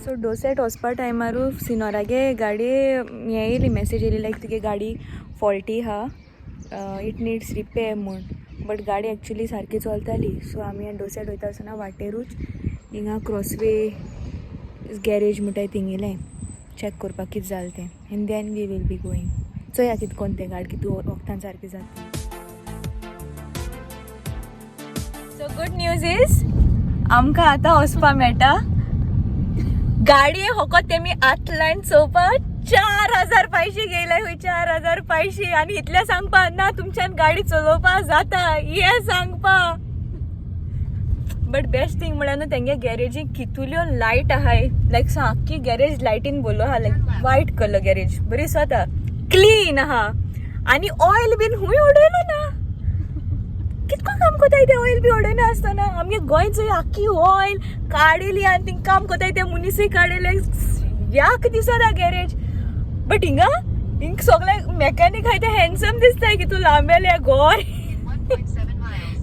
So डोसेट वचपा टायमारू सिनोरागे गाडी हें येयली, मॅसेज येयली लायक तुगे गाडी फॉल्टी आहा, it needs repair म्हूण. बट गाडी एक्चुली सारकी चलताली. सो आमी डोसेट वयता आसतना वाटेरूच हिंगा क्रॉसवे गॅरेज म्हणटाय थिंगिलें चॅक करपाक कितें जालें तें, and then we will be going. चोया कितें कोण तें गाडी कितू वखदान सारकी जाता. सो गुड न्यूज is आमकां आतां वचपा मेळटा. गाडये फकत तेमी आतल्यान चोवपाक 4000 पयशे गेले खंय, 4000 पयशे. आनी इतलें सांगपा ना तुमच्यान गाडी चलोवपा जाता हें सांगपा. बट बेस्ट थिंग म्हळ्यार न्हू तेंगे गॅरेजीक कितुल्यो लायट आहाय, लायक सामकी गॅरेज लायटीन भरलो आहा, लायक वायट कलर गॅरेज बरी दिसता, क्लीन आहा. आनी ऑयल बीन खूंय उडयलो ना, कितको काम कोताय ते ऑयल बी उडयना आसतना. आमगे गोंयचो आख्खी ऑयल काडिली आनी थिंग काम कोताय ते मनीसूय काडिले, याक दिसता गॅरेज. बट हिंगा हिंग सगळे मेकॅनीक आहाय ते हँडसम दिसताय की तूं लांबेले गोर. 1.7 miles.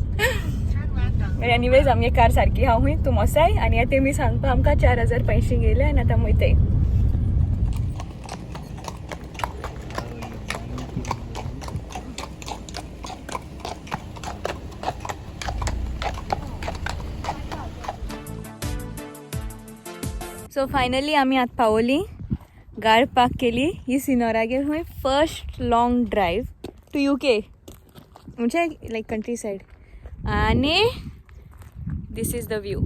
Turn left on anyways आमगे कार सारकी हांव हुंय तूं मोसाय. आनी आतां तेमी सांगपा आमकां 4000 पयशे गेले आनी आतां वयताय. सो फायनली आमी आतां पावली, गाड पार्क केली. ही सिनोरागेर खंय first long drive to UK, म्हणजे लायक कंट्री सायड. आनी this is the view.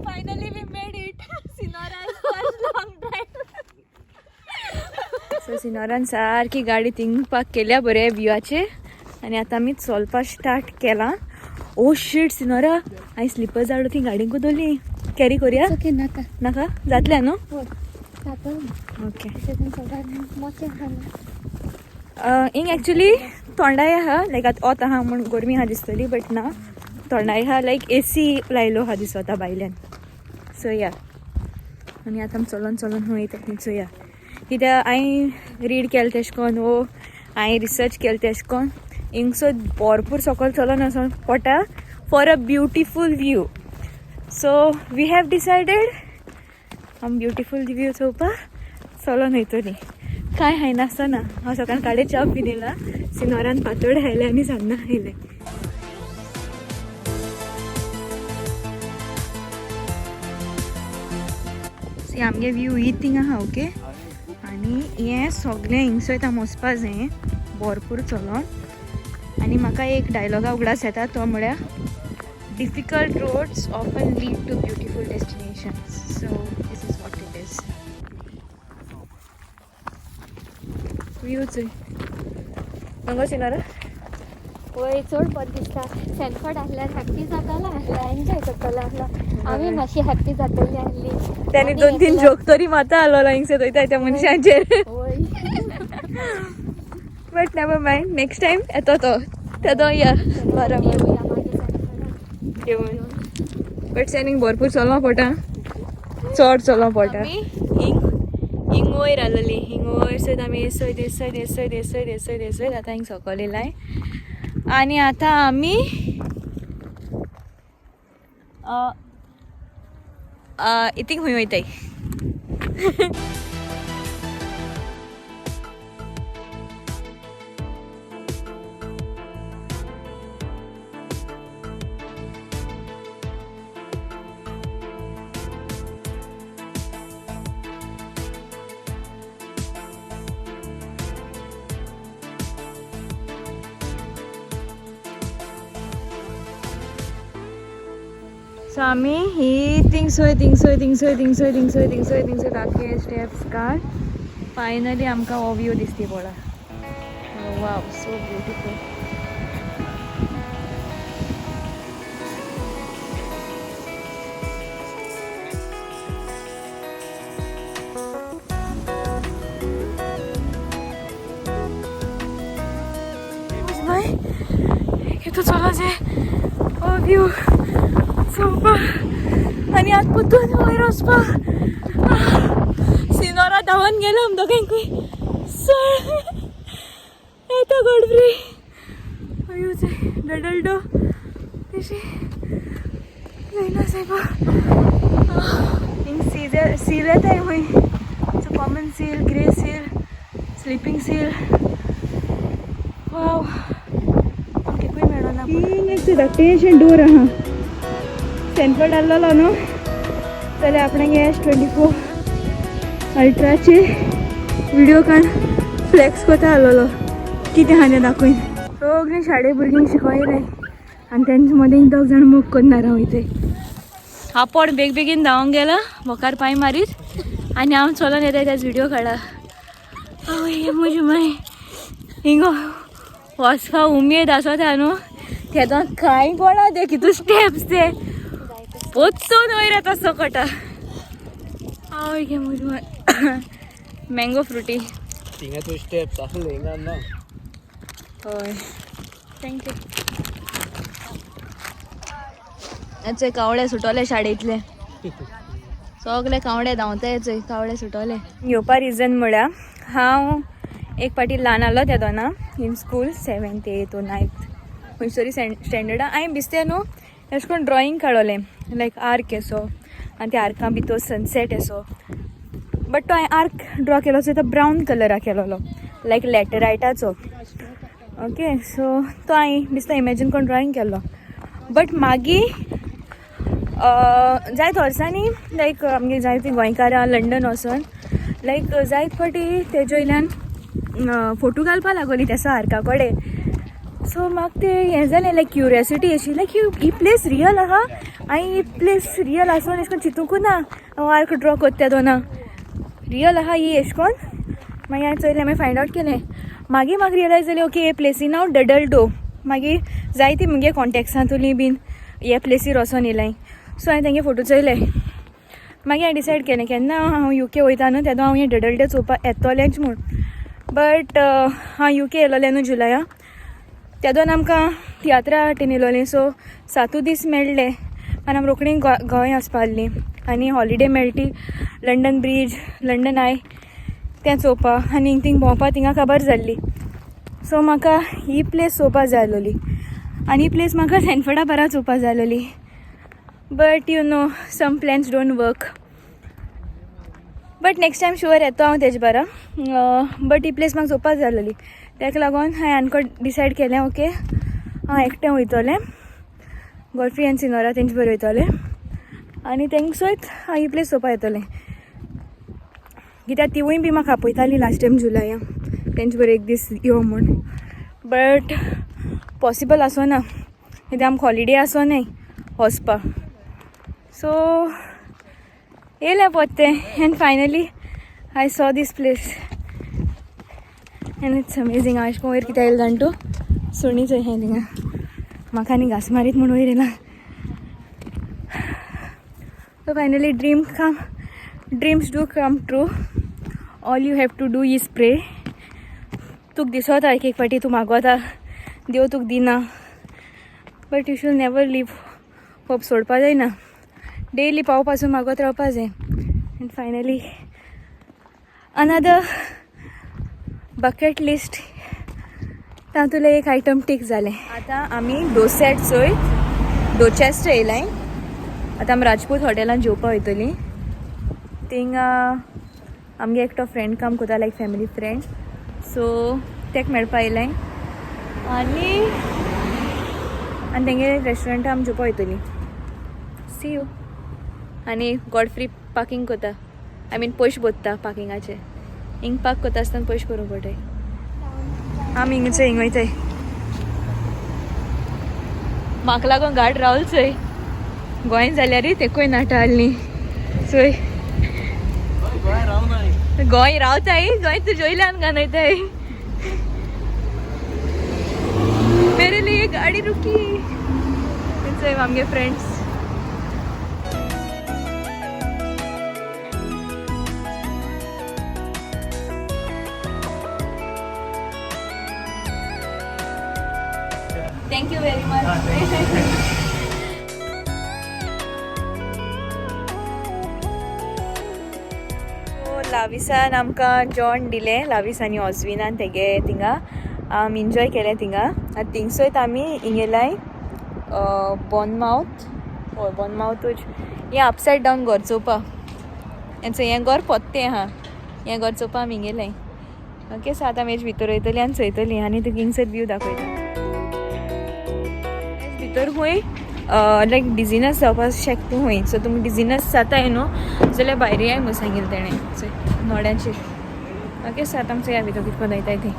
Finally we made it. Sinora's first long drive. So सिनोरान सारकी गाडी थिंग पार्क केल्या बरे व्यूआचेर आनी आतां आमी चलपाक स्टार्ट केलां. ओ शीट सिनोरा, हांवें स्लिपर्स हाडलो ती गाडयेंकू दवरली, कॅरी करुया? ओके, नाका. नाका जातलें न्हू? जाता. ओके. मोचे. हिंग एक्चुली थोंडाय आहा, लायक आतां वत आहा म्हूण गरमी आहा दिसतली, बट ना, थोंडाय आहा, लायक एसी लायलो आहा दिसता भायल्यान. सो या, आनी आतां आमी चलोन चलोन खंय वयता थंय चोया. कित्याक हांवें रीड केलें तेशें कोन्न वो हांवें रिसर्च केलें तेशें कोन्न हिंगसो भरपूर सकयल चलोन वचोन पडटा for a beautiful view. So we have decided आमी ब्युटिफूल व्यू चोवपाक चलोन वयतलीं. कांय खायनासतना हांव सकाळीं काडे च्या पिलेला, सिनोरान पातोड खायलें आनी सान्नां खायलें. सी आमगे व्यू ही थिंग आहा. ओके, आनी हें सगळें हिंगसोय आमी वचपा जाय भरपूर चलोन. आनी म्हाका एक डायलॉगा उगडास येता, तो म्हळ्यार difficult roads often lead to beautiful destinations. So this is what it is. View चोय हांगा सिनोरा. वय, चड बरें दिसता. सॅनफोर्ड आहल्यार हॅप्पी जातालो आहलो, एन्जॉय करतलो आहलो. आमी मातशी हॅप्पी जातली आहली. त्याने 2-3 जोक तरी माता आलो हिंगसर वयता त्या मनशांचेर. वय. But never mind, next time येतो तो तेदो या बरोबर येवया मागीर सॅनफोर्डाक. घेवन. बट सॅनीक भरपूर चलों पडटा, चड चलों पडटा. हिंग हिंग वयर आसलेली, हिंग वयर सयत आमी येसयत येसयत येसयत येसयत येसयत येसयत आतां हिंग सकयल येयलाय. आनी आतां आमी इतींग खंय वयताय. सो आमी ही थिंगसोय थिंगसोय थिंगसोय थिंगसोय थिंगसोय थिंगसोय थिंगसोय आख्खे स्टेप्स काड फायनली आमकां हो व्यू दिसती पडला. वाव, सो ब्युटिफूल. बाय कितू चलो जे हो व्यू चोवपा आनी आतां परतून वयर वचपा. सिनोरा धांवन गेलो आम दोगांकूय. सर येता गडबरी. व्यू चोय डडल्डो तशी येयला सायबा. हिंग सील सील येताय खंय. It's a common seal, grey seal, sleeping seal. Wow, आमकां मेळना. हिंग एक धाकटेशें डोर आहा. सॅनफर्ड आहलोलो न्हू जाल्यार आपणागे S24 अल्ट्राचे व्हिडिओ काड फ्लॅक्स कोता आहलोलो कितें आहा तें दाखयन. सगळीं शाळे भुरग्यांक शिकोय येयलाय आनी तेंचे मदीं दोग जाण मोग करना रावयते. आपोड बेग बेगीन धांवंक गेला बोकार पांय मारीत आनी हांव चलोन येता तेच व्हिडिओ काडा. आवय म्हजी माय, हिंगो वचपा उमेद आसता न्हू तेदोन कांय पडा ते कितू स्टेप्स ते पोत्तून वयर येता सकटा. आवय गे म्हजी माय. Mango Frooti. थिंगा तूं स्टेप्स आसले हिंगा ना. हय, thank you. चोय कावळे सुटोले शाळेंतले. सगळे कावडे धांवताय चोय, कावळे सुटोले. येवपा रिजन म्हळ्यार हांव एक फावटी ल्हान आहलो तेदोना in school 7th 8th or 9th खंयसरी स्टँडर्डा हांवें बिस्तें न्हू एशें करून ड्रॉइंग काडलें लायक आर्क येसो आनी त्या आर्का भितर सनसेट येसो. बट तो हांवें आर्क ड्रॉ केलो चोय तो ब्रावन कलरा केलोलो लायक लॅटरायटाचो. ओके, सो तो हांवें दिसता इमॅजीन करून ड्रॉइंग केल्लो. बट मागीर जायत वर्सांनी लायक आमगे जायतीं गोंयकारां लंडन वचोन लायक जायत फावटी तेजे वयल्यान फोटो घालपा लागोली तेसो आर्का कडेन. सो म्हाका तें हें जालें लायक क्युरियोसिटी अशी लायक ही प्लेस रियल आहा. हांवें ही प्लेस रियल आसून एशें कोन्न चिंतूंकू ना हांव आर्क ड्रॉ कोत्ता तेदोना रियल आहा ही एशें कोन्न. मागीर हांवें चोयलें, मागीर फायंड आवट केलें. मागीर म्हाका रियलायज जालें ओके हे प्लेसी नांव डडल डो. मागीर जायती मुगे कॉन्टेक्ट्सांतुली बीन हे प्लेसीर वचोन येयलाय. सो हांवें तेंगे फोटो चोयले. मागीर हांवें डिसायड केलें केन्ना हांव युके वयता न्हू तेदो हांव हें डडल डे चोवपाक येतोलेंच म्हूण. बट हांव युके येयलोलें न्हू जुलया तेदोन आमकां तियात्रा वाटेन येयलोलीं. सो सातू दीस मेळ्ळे आनी आमी रोखडी गोंय वचपा आहलीं आनी हॉलिडे मेळटी लंडन ब्रीज, लंडन I तें चोवपा आनी थिंग भोंवपा थिंगा खबर जाल्ली. सो म्हाका ही प्लेस चोवपा जाय आहलोली आनी ही प्लेस म्हाका सॅनफर्डा बारा चोवपा जाय आहलोली. But you know, some plans don't work. But next time sure येतो हांव तेजे बारा. बट he place म्हाका चोवपा जाय आहलोली, तेका लागोन हांवें आनको डिसायड केलें ओके हांव एकटें वयतोलें, गॉडफ्री आनी सिनोरा तेंचे बरोबर वयतोलें आनी तेंक सयत हांव ही प्लेस चोवपा येतलें. कित्याक तिवूय बी म्हाका आपयताली लास्ट टायम जुलया तेंचे बरोबर एक दीस यो म्हूण. बट पॉसिबल आसोना कित्याक आमकां हॉलिडे आसो न्हय वचपा. सो येयलें पोत्तें and finally I saw this place and it's amazing. हांव एशें कोन्न वयर कित्याक येयलें जाण तूं सुणी चोय आहाय थिंगा म्हाका आनी घांस मारीत म्हूण वयर येयला. So finally dreams do come true. All you have to do is pray. तुका दिसता एक एक फावटी तूं मागोता देव तुका दिना, but you should never leave hope. सोडपा जायना, डेली पाव पासून मागत रावपा जाय. And finally another bucket list तातूंतलें एक आयटम टीक जालें. आतां आमी डोसेट चोय डोचेस्ट येयलाय. आतां आमी राजपूत हॉटेलान जेवपा वयतलीं. थिंगा आमगे एकटो फ्रेंड काम करता लायक फॅमिली फ्रेंड, सो तेक मेळपा येयलाय आनी आनी तेंगे रेस्टोरंटा आमी जेवपा वयतलीं. See you. आनी गॉडफ्री पार्किंग करता, I mean पयशे भरता पार्किंगाचे. हिंग पार्क करता आसतना पयशे भरूंक पडटाय. आमी हिंगचे हिंग वयताय. म्हाका लागून गाड रावल चोय गोंय जाल्यारय तेकूय नाटा आहली चोय. गोंय रावना. गोंय रावताय, गोंय तुजे वयल्यान गान वयताय. मेरे लिए गाडी रुकी. चोय आमगे friends. Thank you very much. लाविसान आमकां जॉन दिलें, लावीस आनी ऑस्विनान तेगे थिंगा आमी एन्जॉय केलें थिंगा. आनी थिंगसोयत आमी हिंगेलाय बोनमावत हय बोनमावतूच हें अपसायड डावन घर चोवपा. हेंचो हें घर पोत्तें आहा, हें घर चोवपा आमी गेलें. ओके सो आतां आमी हेज भितर वयतलीं आनी चोयतलीं आनी तुका हिंगसर व्यू दाखयता. भितर खूंय लायक डिजिनस जावपाक शकता खूंय. सो तुमी डिजिनस जाताय न्हू जाल्यार भायर याय म्हूण सांगिल्लें तेणें चोय नोड्यांचेर. ओके सो आतां आमी चोया भितर कितें करून वयताय ती.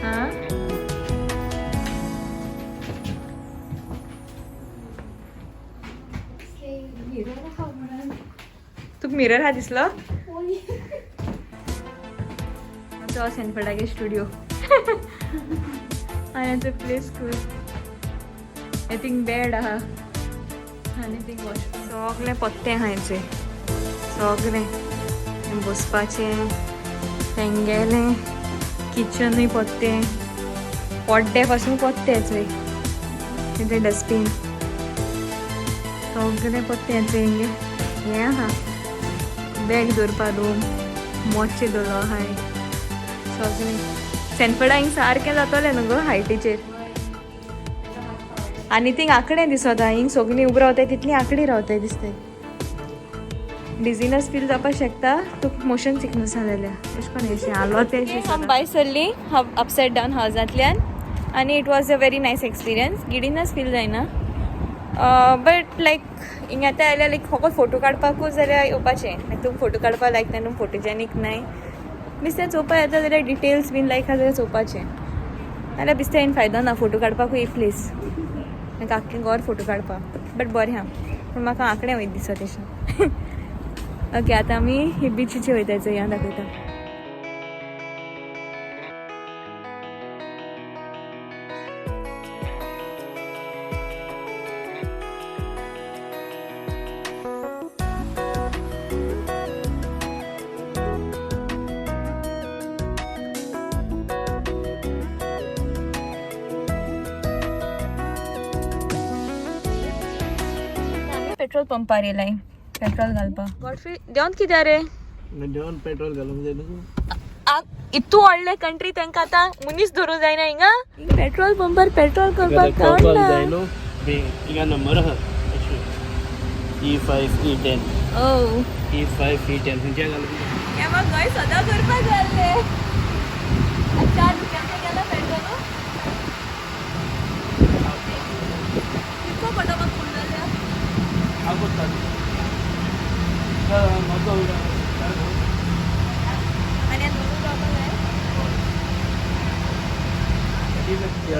आं तुका मिरर हा दिसलो? आमचो सॅनफर्डागे स्टुडियो आनी आमचो प्ले स्कूल. हे थिंग बेड आहा आनी थिंग वॉश. सगळें पत्ते आहा हेंचे, सगळें बसपाचें तेंगेलें किचनूय पत्तें, पड्डे पासून पत्ते चोय, तें डस्टबीन सगळें पत्ते हेंचे. हें आहा बॅग दवरपा रूम, मोचे दवरलो आहाय सगळें. सॅनफर्डा हिंग सारकें जातलें न्हू गो हायटीचेर. आनी थिंग आंकडे दिसता, हिंग सगळीं उब रावताय तितलीं आंकडी रावताय दिसताय. डिजिनस फील जावपाक शकता तुका मोशन सिकनस आहा जाल्यार. अशें कोन्न अशें आलो तें. आमी भायर सरलीं अपसायड डावन हावजांतल्यान आनी it was a very nice experience. Giddiness feel जायना बट लायक हिंगा आतां आयल्यार लायक फकत फोटो काडपाकूच जाल्यार येवपाचें. लायक तुका फोटो काडपाक लायक तेन्ना फोटोजेनीक नाय, बेश्टें चोवपा येता जाल्यार डिटेल्स बीन लायक आहा जाल्यार चोवपाचें. नाल्यार बेश्टें हांवें फायदो ना फोटो काडपाकूय एक प्लेस. म्हाका आख्खें घर फोटो काडपाक बट बरें आहा, पूण म्हाका आंकडे वयता दिसता तेशें. ओके आतां आमी ही बिचीचेर वयता चोया दाखयता. पेट्रोल पंपार येयलाय पेट्रोल घालपाक. गॉडफ्री देंवन कित्या रे? देवन पेट्रोल घालूंक जाय न्हू. इतू व्हडले कंट्री तांकां आतां मनीस धरूं जायना हिंगा पेट्रोल पंपार पेट्रोल करपाक कळपाक जाय काडना. न्हू. हिंगा नंबर आहा E5 E10. ओ E5 E10 खंयच्या घालूंक जाय. हें म्हाका गोंय सदां करपाक जाय आसलें. 4 रुपयांचें गेला पेट्रोल. कितको पडटा म्हाका फूल जाल्यार? हांव करता. आनी दोनूय जावपाक जाय.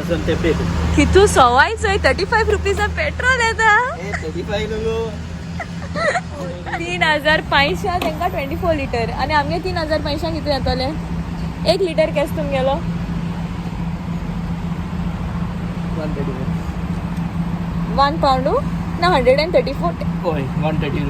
असल ते पे. कितू सवाय चोय 35 रुपीजा पेट्रोल येता. 35 न्हू. 3500 तांकां 24 लिटर आनी आमगे 3500 कितू येतले? 1 लिटर केस तुमगेलो? 134. 1 पावंडू ना 134. हय 130,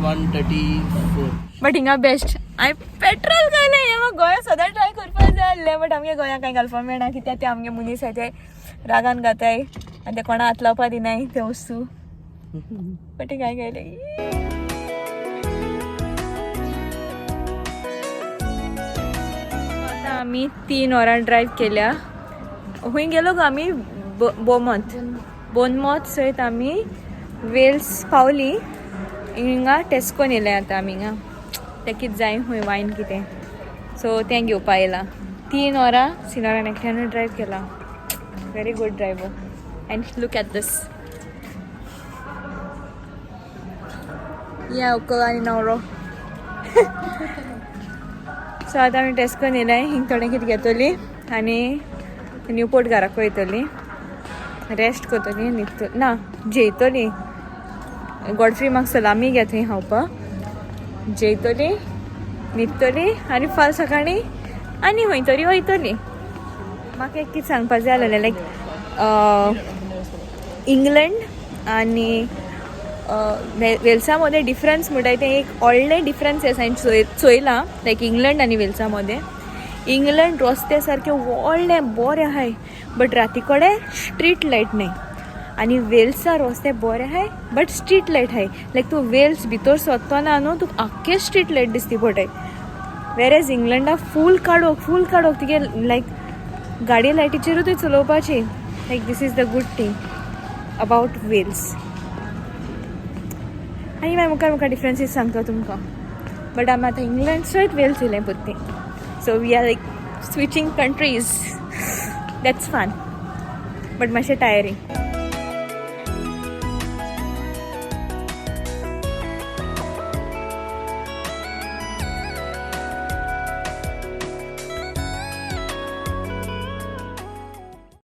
134. बट हिंगा बेस्ट हांवें पेट्रोल घालें. हें म्हाका गोंया सदां ट्राय करपाक जाय आसलें बट आमगे गोंया कांय घालपाक मेळना कित्याक ते आमगे मनीस आहाय ते रागान घाताय आनी ते कोणा हात लावपा दिनाय ते वस्तू. बट हिंगा घायलें. आतां आमी 3 वरां ड्रायव केल्या. खंय गेलो गो आमी? बोमत बोनमोत सयत आमी वेल्स पावली. हिंगा टेस्कोन येयले आतां आमी हिंगा तें कितें जाय खंय वायन कितें सो तें घेवपा येयलां. 3 वरां सिनोरान एकट्यानूय ड्रायव केला. Very good driver. And look at this या उकल आनी नवरो. सो आतां आमी टेस्कोन येयलाय. हिंग थोडें कितें घेतली आनी न्यूपोर्ट घराक वयतली, रेस्ट करतली, न्हिदत ना जेयतली. गॉडफ्री म्हाका सलामी घे थंय खावपाक. जेयतली, न्हिदतली आनी फाल्यां सकाळीं आनी खंय तरी वयतली. म्हाका एक कितें सांगपाक जाय आसलेलें लायक इंग्लंड आनी वेल्सा मदें डिफरन्स म्हणटाय तें एक व्हडलें डिफरन्स आसा हांवें चोयलां. लायक इंग्लंड आनी वेल्सा मदें इंग्लंड रस्ते सारके व्हडले बरे आहाय बट राती कडेन स्ट्रीट लायट न्हय. आनी वेल्सा रस्ते बरे आहाय बट स्ट्रीट लायट आहाय. लायक तूं वेल्स भितर सरतना न्हू तुका आख्खे स्ट्रीट लायट दिसती पडटाय. वेरेज इंग्लंडा फूल काडोक फूल काडोक तुगे लायक गाडये लायटीचेरूय चलोवपाची. Like this is the good thing about Wales. आनी मागीर मुखार मुखार डिफरन्सीस सांगता तुमकां, बट आमी आतां इंग्लंड सयत वेल्स येयलें पोत्तें. So we are like switching countries. That's fun but मातशें टायरींग.